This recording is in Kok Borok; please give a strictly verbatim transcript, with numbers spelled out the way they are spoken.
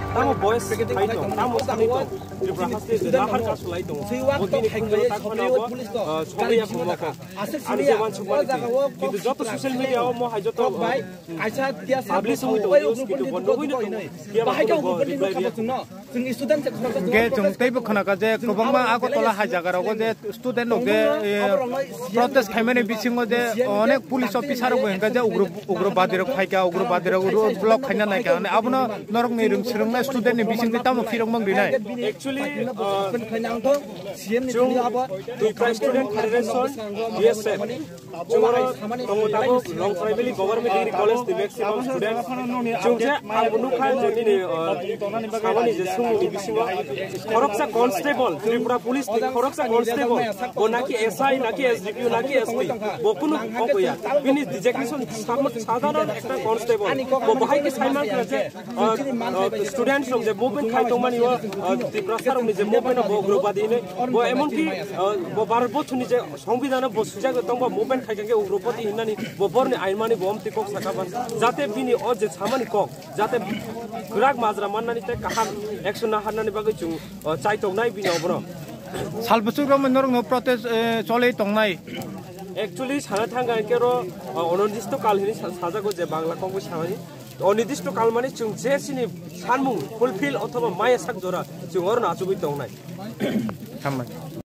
Tamo boys khai tong, tamo sanai tong, Tripura haste je lahar ka sulai tong. Bo tini khunjoro tak khana bo, ah, sobiya khumoko. Ani je wansuk mani twi. Kintu joto social media o mo hai joto, ah, publish wngwi tongo, news kintu bo nugwi no tongo. Bahai khe reply riya. Hwnkhe chwng teibo khwnakha je kwbangma Agartala hai jagarogo je student rok je, eh, protest khaimani bisingo je onek police officer rok bo hwnkha je ugro-, ugrobadi rok phaikha, ugrobadi rok road block khaina naikha hwnwi abono norokni rwng swrwngna student ni bisingtwi tamo phirok mang rinai. Actually, uh, chwng Tripura Student Federation, T S F, chwng oro tongo tabuk Longkrai Valley Government Degree College ni maximum student. Chwng je ang bo nukha je nini, uh, samani je sumung ni bisingo khoroksa constable, Tripura Police ni khoroksa constable, bo naki S I, naki S D P O, naki S P, bo kunu kok ya. Bini designation sam-, sadharon ekta constable. Bo bahai khe sai mankha je, uh, uh, students rok je movement khai tongmani o, uh, Tiprasa rokni je movement o bo ugrobadi hinwi, bo emonki, uh, bo Bharat borso ni je Songbidan o bo swijak tongba movement khai khe ugrobadi hinani bo borni ain mani bo omtwi kok saka ban. Jate bini o je samani kok, jate kwrak majra mannani tei kaham action naharnani bagwi chwng, uh, chai tongnai bini obono. Sal bwswk romwi norokno protest, eh, cholwi tongnai. Actually, sana thangkha hwnkhe ro, uh, onodisto kal hinwi sa-, sajago je Bangla kok bai samani. Onodisto kal mani chwng je chini sanmung fulfill othoba maya sak jora chwng oro achugwi tongnai. Hambai.